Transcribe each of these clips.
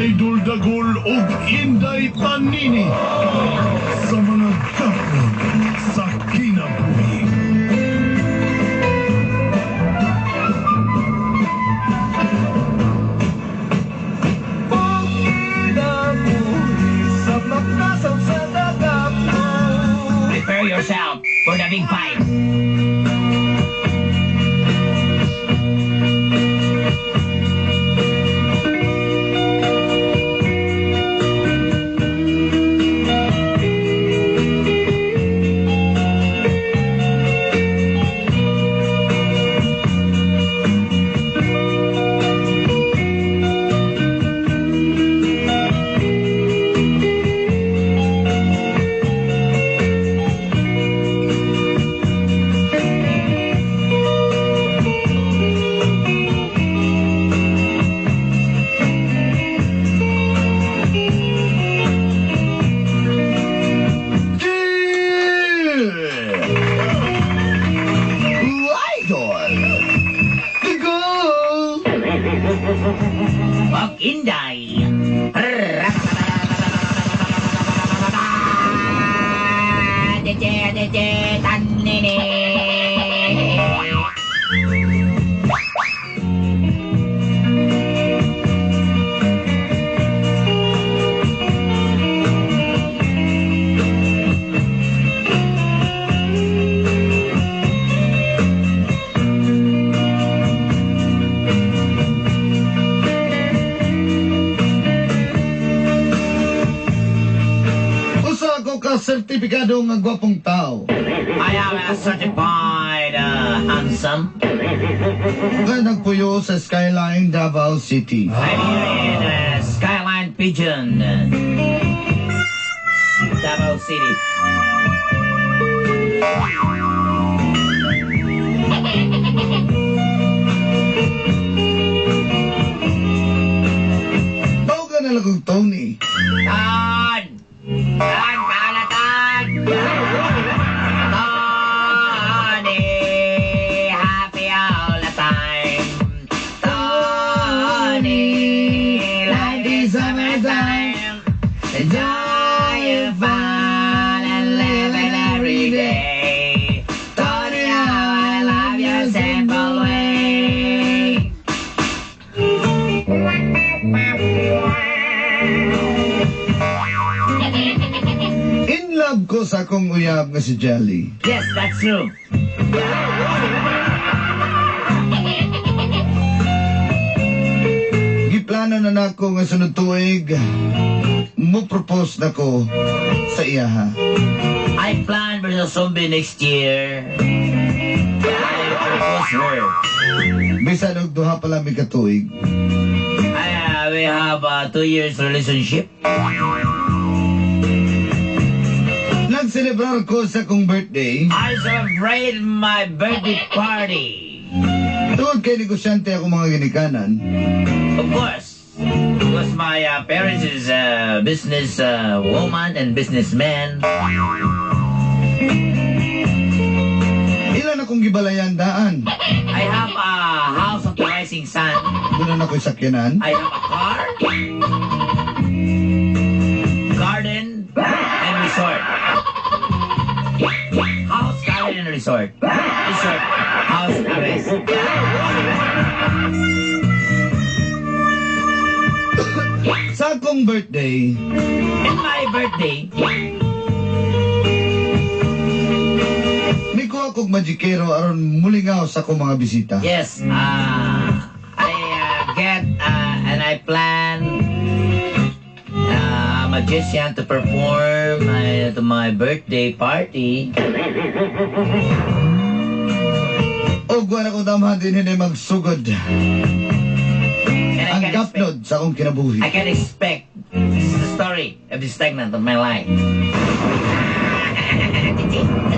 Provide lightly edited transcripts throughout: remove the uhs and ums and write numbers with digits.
Idol Dagol ug Inday Tanini sa mga gapon sa kinabuhi. Prepare yourself for the big fight. Idol! Dagol! Wag Inday. Deje, deje, tanini. Usa ako ka sertipikado nga gwapong tao. I am a certified handsome. Nga nagpuyo sa Skyline, Davao City. I'm here in Skyline Pigeon, Davao City. Tawagan na lang kong Tony. Tan! Tan! Kalatan! Tony! Happy all the time. Tony! Life is summertime. Enjoy your fun and live it every day. Tony, how I love your simple way. In love ko sa akong uyab nga si Jelly. Yes, that's true. Giplano na nako nga sunod tuig mo propose na ko sa iyaha. I plan for the zombie next year. I propose her. Bisan og duha pa lang mi ka tuig. We have a 2 years relationship. Nagselebrar ko sa akong birthday. I celebrate my birthday party. Tungod kay negosyante ako mga ginikanan. Of course. Because my parents is a business woman and businessman. Ilan akong gibalayan daan. I have a house of the rising sun. Doon na ako'y sakyanan. I have a car, garden, and resort. House, garden, and resort. Resort, house arrest. Sa akong birthday, In my birthday, mikuha kog magikero aron mulingaw sa akong mga bisita. Yes, I get and I plan a magician to perform to my birthday party. O wala ko damhan din hindi magsugod And I ang can expect, gapnod sa akong kinabuhi. I can expect this is the story of the stagnant of my life.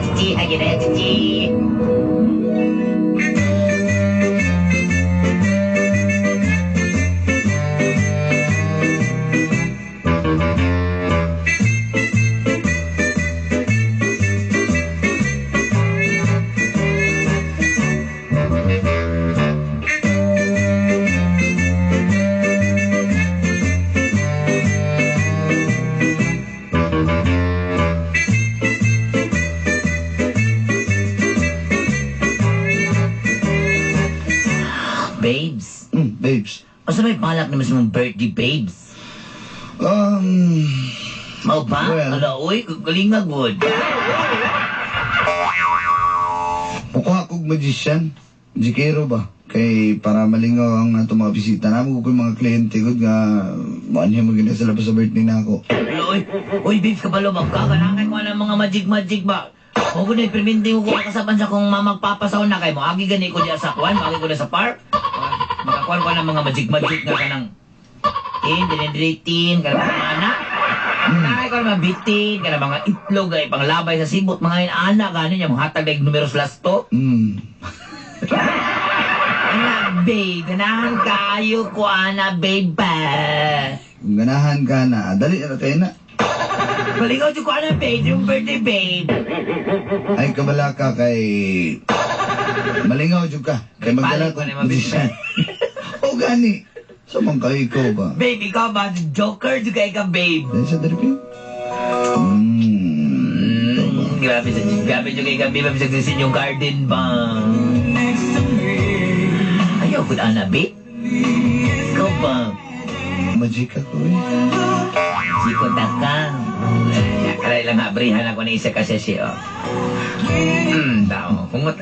Chichi. Asa may balak naman sa mong birthday, babes? Mao ba? Well. Ala, uy, galing nga, good. Mukuha kog magician. Jikero ba? Kay para malingaw ang atong mga bisita. Namo ko mga kliyente gud nga maanhi mo gina sila pa sa birthday na ako. Ala, uy, uy, babes, kabalo, magkakanakay ko ng mga magic-magic ba? O ko na, permindi ko kasapan sa kong mamagpapasaw na kay mo. Agi gani ko diya sa kwan, agi ko na sa park. Makakuan ko ng mga magic-magic nga kanang tin, dinidritin, kanang mga anak. Nakay ko ng mga bitin, kanang mga itlog, ay panglabay sa sibot, mga inaana, gano'n niya, mga hatag na numeros lasto. Ana, babe, ganahan kayo ko, ana, babe, ba? Kung ganahan ka na, dali na kayo na. Balingaw ko, ana, babe, yung birthday, babe. Ay, kabala ka kay... Malingaw jud ka. Kay magdala ko Balik ko na, mabilis. magician. O gani. Sa man kayo ikaw ba? Babe, ikaw ba? Joker, juga ikaw, babe. Dahil sa dali. Grabe sa grabe juga ikaw, babe. Sa inyong garden ba? Ayaw ko, ana, babe. Ikaw ba? Magic ako eh. Siko ka. Karay lang abrihan ako ni isa kasi siya. Tao. Kung mat...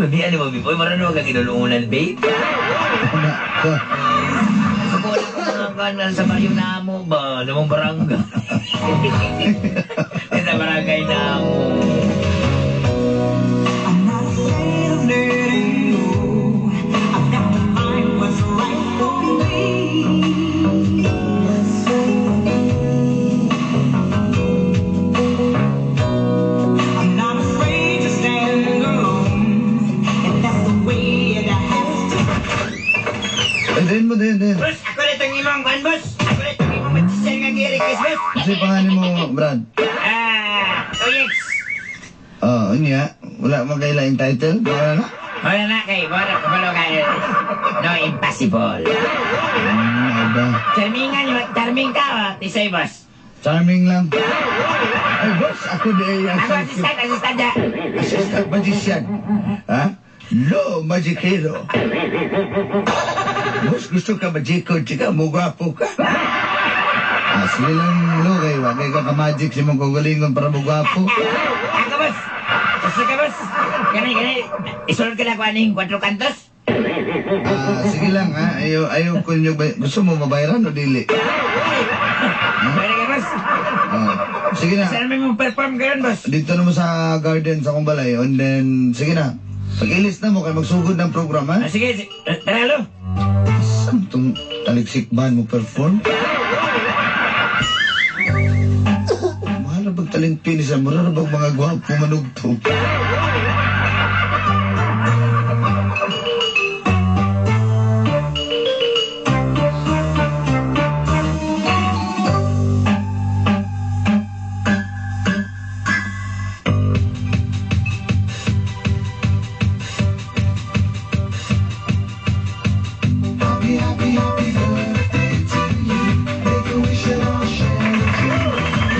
Di ano mo, babe? Uy, marunong ka kinuluunan, babe. Ana ka. Suko na ko mga kanan sa baryo namo ba? Sa mong barangay. Sa barangay namo. I'm not afraid of letting go. I've got to find what's right for me. I'm not afraid to stand alone. If that's the way it has to Ay, din mo, din, din. Boss, ako na itong imong kwan, boss. Ako na itong imong magsisan nga giri, boss. Kasi pangalan mo, Brad. Ah, Toyex. Oh, unya. Wala man kayo laing title? Wala na? Wala na kay, wala, kabalo kayo. No, impossible. Iba. Charmingan, charming ka, oh. Tisay, boss. Charming lang. Ay, boss, ako di ay Ako assistant, assistant ja. Assistant magician. Ha? Lo, magikero. Boss, gusto ka magiko, chika, mo gwapo ka. Ah, sige lang, lo, kay wagay ka ka-magic si mong kagalingon para mo gwapo. Ako, boss. Gusto ka, boss. Gani, gani. Isulod ka lang ko aning 4 kantos. Ah, sige lang, ha? Ayaw, ayaw ko nyo ba? Gusto mo mabayaran o dili? Pwede ka, boss. Ah, sige na. Saan may mong perform karon, boss? Dito naman sa garden sa kong balay. And then, sige na. Pag-ilis na mo, kay magsugod ng program, ha? Ah, sige, tara, lo. Saan itong taliksikban mo perform? Mahal na bang talingpin siya? Mura na bang mga gwapo manugtog?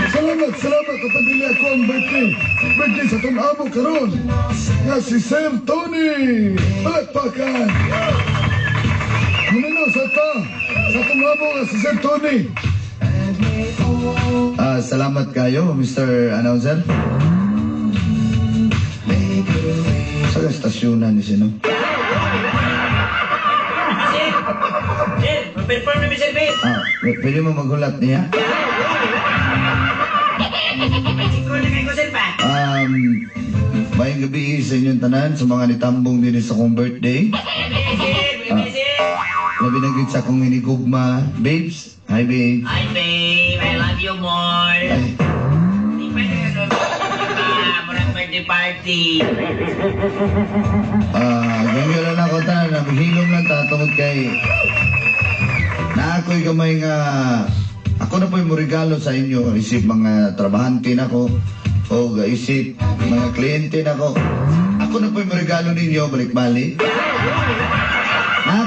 Salamat, salamat kapag dili ako ang birthday. Birthday sa itong amo karon. Nga si Sir Tony. Palakpakan. Munino sa ta. Sa itong amo nga si Sir Tony. Ah, salamat kayo, Mr. Announcer. Sa estasyonan ni sino? Sir! Sir, perform na mi, sir, babe. Ah, pwede mo maghulat niya? Magic ko na kayo, sir, ba? Mayong gabi sa inyong tanan, sa mga nitambong din sa akong birthday. Sir, sir. Labi na gid sa akong hinigugma. Babes, hi babes. Hi, babe. I love you more. Ay, Di pwede ka doon. Ah, murang birthday party. ah, ganyan lang ako tanan, maghilom lang ta tungod kay na ako'y gamay nga ako na po'y mo regalo sa inyo isip mga trabahante nako o isip mga kliyente nako. Ako na po'y mo regalo ninyo balik-balik. Na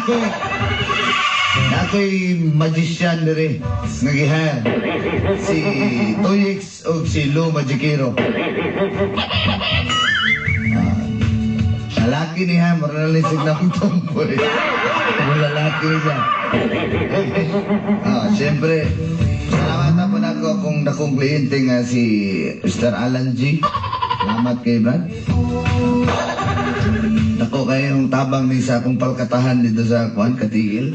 ako'y magician dire nga gi-hire. Si Toyix o si Lo Magikero. Ah, lalaki niya, mura na lang tomboy. Kung lalaki siya. Ah, siyempre, salamat na po na ako kung dakong kliyente nga si Mr. Alan G. Salamat kay Brad. Dako kayong tabang ni sa akong palkatahan dito sa Kuan, Katigil.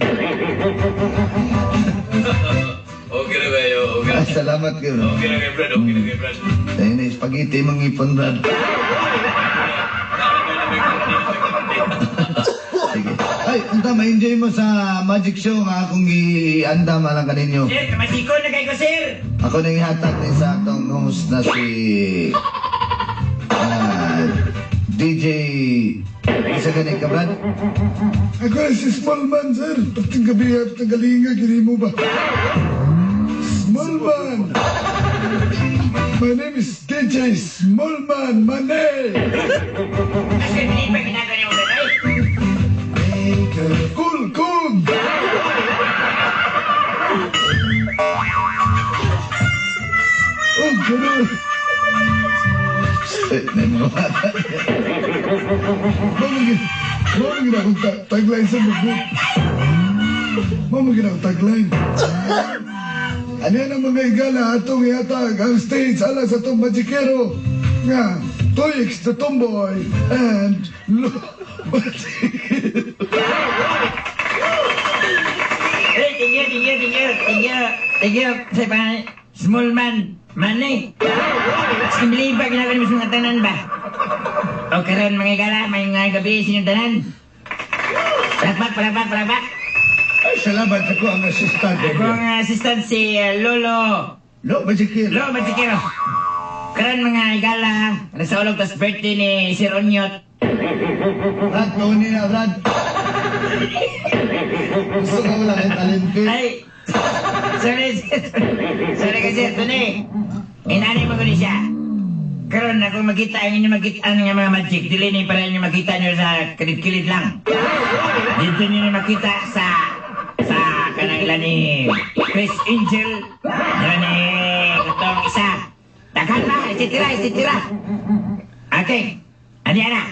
Okay na kayo, okay. Ah, salamat kayo. Brad. Okay na kayo, Brad. Okay na kayo, Brad. Ayun na, spaghetti mangipon, Brad. Sige. Ay, unta, ma-enjoy mo sa magic show nga akong gianda lang kaninyo. Sir, kamatiko na kayo, sir. Ako nang ihatag ni sa atong host na si DJ isa gani ka, Brad? Ako na si Smallman, sir. Pating gabi at galinga, gini mo ba? Smallman! My name is DJ Smallman Mane! Kasi hindi pa ginagawa niyo, Brad. Ay, Cool, cool! Oh, ganun. Eh, may mga bata. Mama gina akong tagline sa magbut. Mama gina akong tagline. Ano yan ang mga igala atong ihatag ang stage ala sa atong magikero nga Toyix the Tomboy and Lo Eh, thank you, thank you, thank you, thank you, thank you, sa pangalan, Small man, money. Sige, ba, ginagawa niyo sa mga tanan ba? O karon mga igala, may nga gabi sa inyong tanan. Palakpak, palakpak, palakpak. Ay, salamat ako ang assistant. Ako ang assistant si Lolo. Lo, Magikero. Lolo Magikero. Karon mga igala, nasa ulog tas birthday ni Sir Onyot. Brad, Tony na, Brad. Gusto ka wala kay talente. Ay, sorry, sorry kasi, Tony. Inani mo ko ni siya. Karon ako makita ang inyo makita ang mga magic. Dili ni para inyo makita nyo sa kilid-kilid lang. Dito niyo ni makita sa kanang ila ni Chris Angel, ila ni katong isa. Daghan ba? Etc. etc. Okay. Ani ana.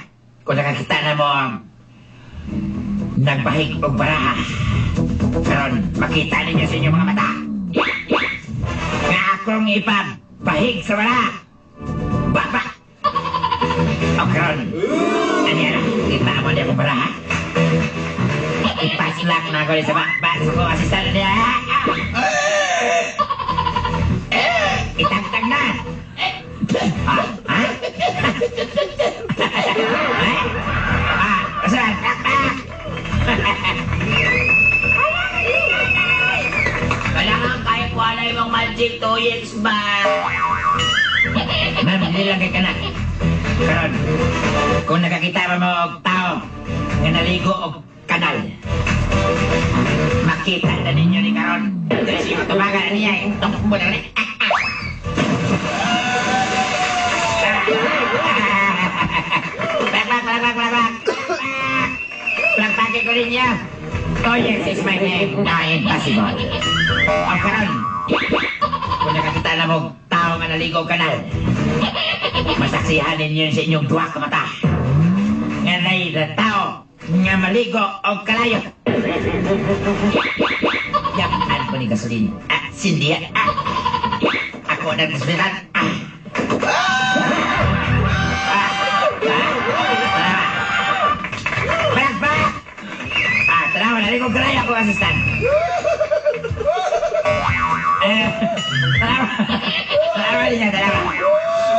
Kung nakakita na mo ang nagbahig og baraha. Karon makita ninyo sa inyong mga mata. Nga akong ipabahig sa baraha. Baba! O karon, ani ana, kita mo niya akong baraha. Ipaslak na ako sa baba sa kong assistant niya. Itagtag na! Ah, ha? Ah, basta, pak, pak! Kailangan kahit wala yung magic 2X ba? Ma'am, hindi lang kay kanak. Karon, kung nakakita pa mo og tao nga naligo og kanal, makita na ninyo ni karon. Dili siya tubagan niya, itok mo na rin. Plak, plak, plak, plak, plak, plak. Plakpakin ko ninyo. Oh yes, is my name. No, impossible. O karon, kung nakakita na mo tao nga naligo og kanal, masaksihan ninyo sa inyong duha ka mata. Nga nay na tao nga maligo og kalayo. Yapan ko ni gasolin. Ah, sindihan. Ah, ako na gasolin. Ah. Ah, ah, ah. Palakpak! Ah, tara, naligo kalayo ako, assistant. Eh, tara, tara ninyo, tara.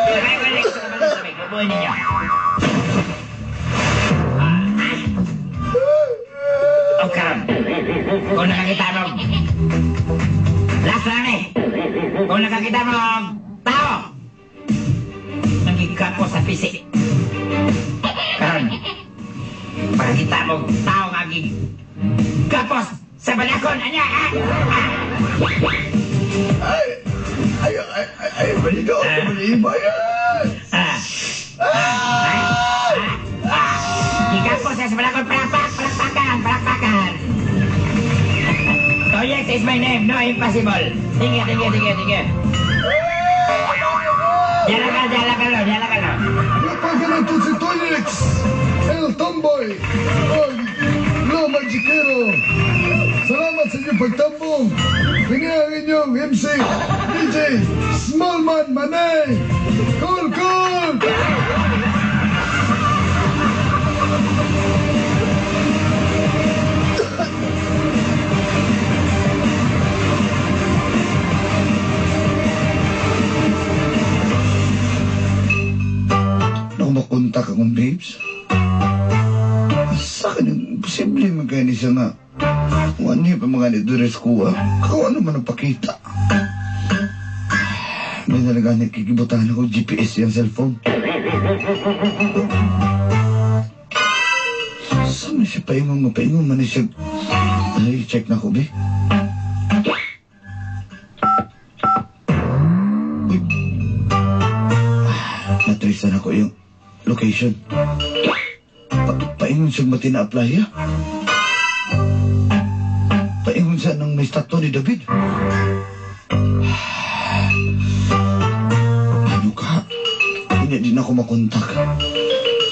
Sabay ko lang sa sabay, bubuhin ninyo. Ah, ah. O karon, kung nakakita mo, last lang eh. Kung nakakita mo, tao, nagigkapo sa pisi. Karon, makakita mo, tao nga gapos sa balakon, anya, ah, ah. Ay, ay, ay, ay, ay, baligo, baligo, ay, Ah. Ah. Ah. Ah. Gigapos sa balakon, palakpak, palakpakan, palakpakan. Toyex is my name, no impossible. Tingin, tingin, tingin, tingin. Diyan ka, diyan ka, diyan ka. Palakpakan nato si Toyix! El Tomboy! Og Tatlo Magikero. Salamat sa inyong pagtambong. Kini ang inyong MC, DJ, Smallman Manay. Cool, cool! Nung makontak akong babes, sa akin, imposible man kaya ni siya nga. Kung ano yung mga nito rin sa kuha, kung ano man ang pakita. May talaga nakikibutahan ako GPS yung cellphone. Saan na siya paingon nga paingon man na siya? Ay, check na ko, be. Uy. Natrace na ko yung location. Paingon siya matina playa. Paingon siya ng may statwa ni David. Ano ka? Hindi din ako makontak.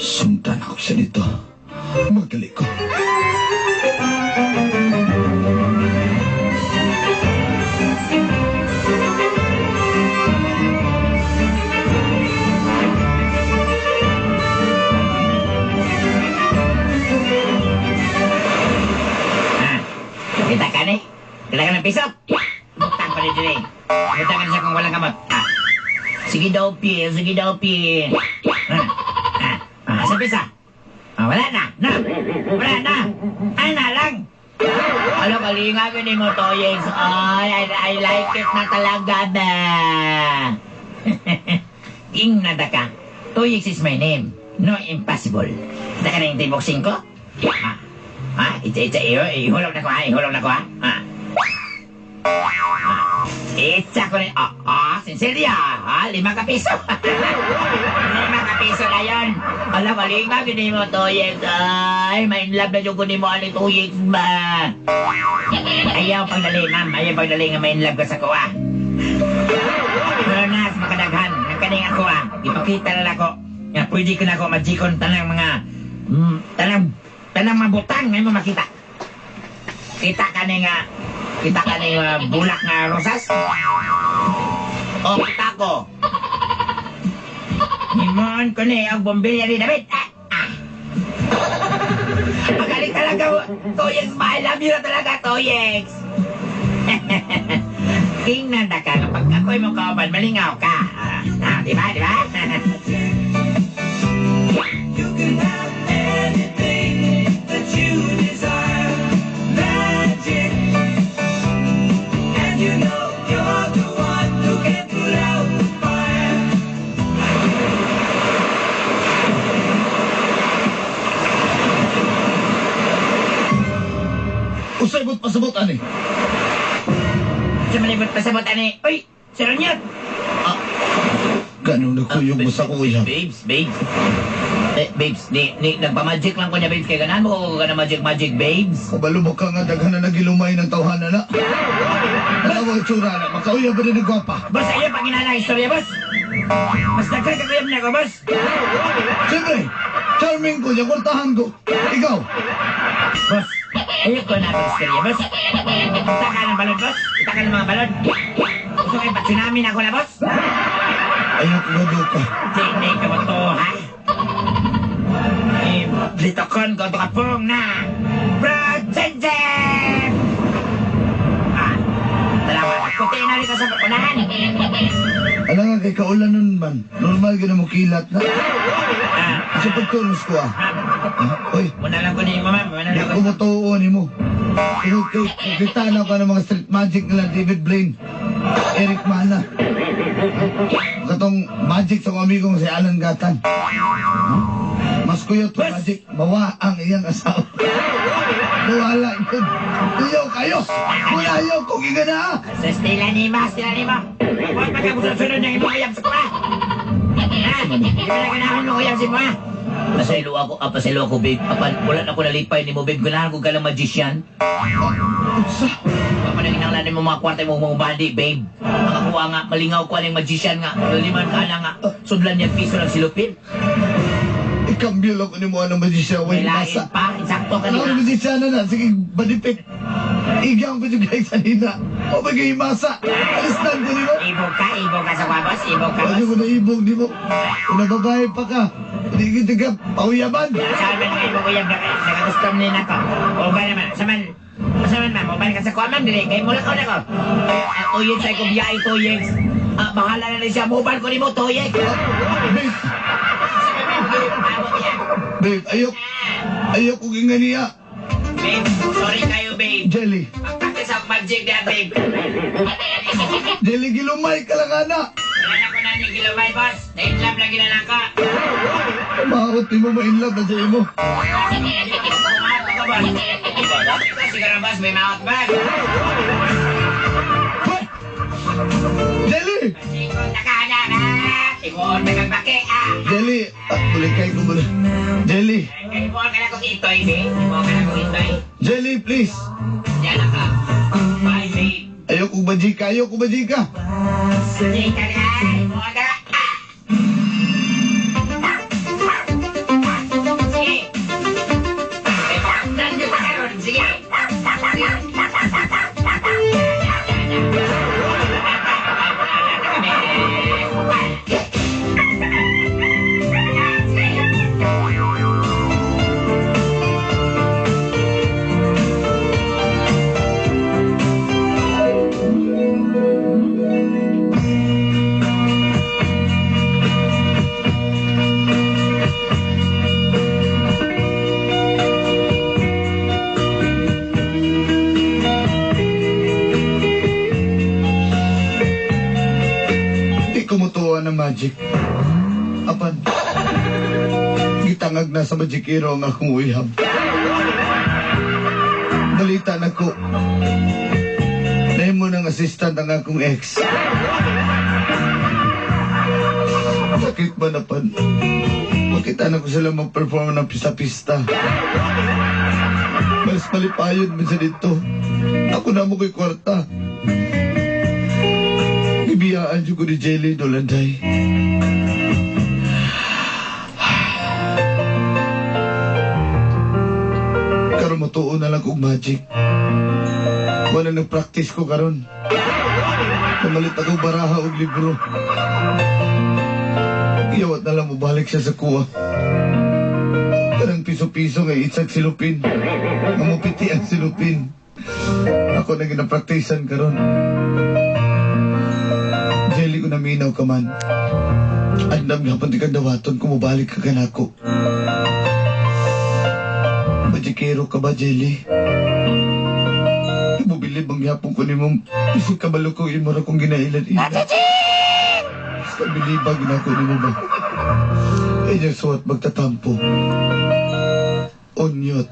Sundan ako siya nito. Magdali ko. Ah, kita ka ni? Kita ka ng piso? Butang ko ni diri. Butang ka siya kung walang kamot. Ah. Sige daw, pi. Sige daw, pi. Ah. Ah. Ah, sa pisa? Ah, wala na. Na. Wala na. Ay, na lang. Ano, kalinga ko ni mo, Toyex. Ay, I like it na talaga ba? Ing nada ka. Toyex is my name. No impossible. Kita ka na yung boxing ko? Ah. Ha? Itsa, itsa, ihulog na ko ha? Ihulog na ko ha? Ha? Ah. Itsa ko rin. Ah, sinsilya. Ha? 5 ka piso. 5 ka piso na yun. Alam, kalinga, gini mo, Toyex. Ay, may in love na yung kunin mo, ani Toyex ba? Ayaw pagdali, ma'am. Ayaw pagdali nga may in love ka sa kuha. Pero nas, makadaghan. Ang kaning ako, ah. Ipakita na lang ako. Nga, pwede ko na ako magikon tanang mga, tanang mabutang ngayon mo makita. Kita ka ni nga, kita ka ni bulak nga rosas? O, kita ko. Himon ko ni ang bombilya ni David. Ah, ah. Magaling talaga, Toyex. I love you na talaga, Toyex. King nanda ka, kapag ako'y mong kauban, malingaw ka. Ah, di ba, di ba? You can have anything that you desire. Magic. And you know you're the one who can put out the fire. Usay mo't pasabot, ani? Sa malibot pasabot, ani. Uy, Sir Onyot! Ah, ganun na kuyog mo sa kuya. Babes, babes. Eh, babes, ni, nagpa-magic lang ko niya, babes. Kaya ganahan mo ko ka na magic-magic, babes. Kabalo mo ka nga daghan na nagilumay ng tawhana na. Alam mo, itsura na. Makauya ba rin ang gwapa? Boss, ayaw panginala ang istorya, boss. Mas daghan ka kuyab niya ko, boss. Siyempre, charming ko niya, kwartahan ko. Ikaw. Boss, ayaw ko na ang istorya, boss. Kita ka ng balon, boss. Kita ka ng mga balon. Gusto kayo pa-tsunami na ako na, boss? Ayaw ko nga ka. Hindi ka mo to, ha? Eh, litokon ko to kapong na. Brad Zenzen! Ah, salamat. Kuti na rin sa unahan. Alam nga kay kaulan nun man. Normal ka na mo kilat na. Ah, Sa pagtunos ko ah. Ah, oy, muna lang ko ni mama, muna di lang ko ko. matuo ni mo. Pero kay kita na ka ng mga street magic nila David Blaine, Eric Mana. Katong magic sa akong amigong si Alan Gatan. Huh? Mas kuyot to Boss! magic, mawa ang iyang asawa. Mawala yun. Iyaw kayo! Mulayaw kong ingana! Sa stila ni ma, stila ni ma. Huwag magkabusunod ng imong uyab sa kuha. Ha? Di ba na ganahon mo uyab si mo, ha? Pasaylo ako, pasaylo ako, babe. Apan, wala na ako nalipay ni mo, babe. Ganahan ko ka lang magician. Unsa? Wa man ang inanglan mo mga kwarta mo mga body, babe. Ang ako nga, malingaw ko aning magician nga. Laliman ka na nga. Sudlan niya piso ng silupin. Ikambyo lang ko ni mo anong magician. May Way lain masa. pa. Isa Sakto ka Ano niya. ko musiciana na? Sige, badipik. Igaw ko yung guys kanina. O bagay masa. Alis na ko nimo. Ibog ka sa kwa, boss. Ibog ka, Ano boss. ko na ibog nimo? Una babae pa ka. Hindi kita ka pauyaban. Saan man kayo uyab na kayo? Nakagustom ni nako. O ba naman? Saman, saman ma'am, o ka sa kwa ma'am, dili. Kay mula ka na ko. Tuyeg sa ikong biyahe, tuyeg. Ah, bahala na rin siya. Mobile ko nimo, tuyeg. Babe, Saman ma'am, amo niya. babe, ayok. Ayok kong inga niya. Babe, sorry kayo, babe. Jelly. Pagpakit sa magic na, babe. Jelly, gilumay ka lang, ana. Wala ko na niya gilumay, boss. Nainlove lagi na lang ka. Maot mo ma-inlove na sa imo. Maot ka, boss. Siguro, boss, may maot, boss. Hoy! Jelly! Sikot na ka na, ah. Imuon na kang baki, ah. Jelly! Ah, bulikay ko muna. Jelly! Imuon ka na kong itoy, babe. Imuon ka na kong itoy. Jelly, please! Yan na ka. Bye, babe. Ayoko majika, ayoko majika. Sige ka na, imuon ka na. Ah. Sige. Eh, paktan ka karon. Sige. Sige. Di ko mutuwa ng magic. Apan, gitangag na sa magikero ang akong uyab. Balita na ko. Nahimo ng assistant ang akong ex. Sakit ba na pan? Makita na ko sila mag-perform ng pista-pista. Mas malipayon man sa dito. Ako na mo ko'y kwarta. Ibiyaan siya ko ni Jelly Dolanday. Karon motuo na lang kog magic. Wala nang practice ko karon. Namalit ako baraha og libro. Iyawat na lang mobalik siya sa kuwa. Kanang piso-piso nga itsag silupin. Nga mupiti ang silupin. Ako na ginapraktisan karon. Jelly ko naminaw ka man. Andam nga di ka dawaton kung mubalik ka kanako. Majikero ka ba, Jelly? Ibubilib ang yapon ko ni mong isig kabalo ko imura kong ginailan-ilan. Basta bilibag na ako ni mo ba? Inyong suwat magtatampo. Onyot.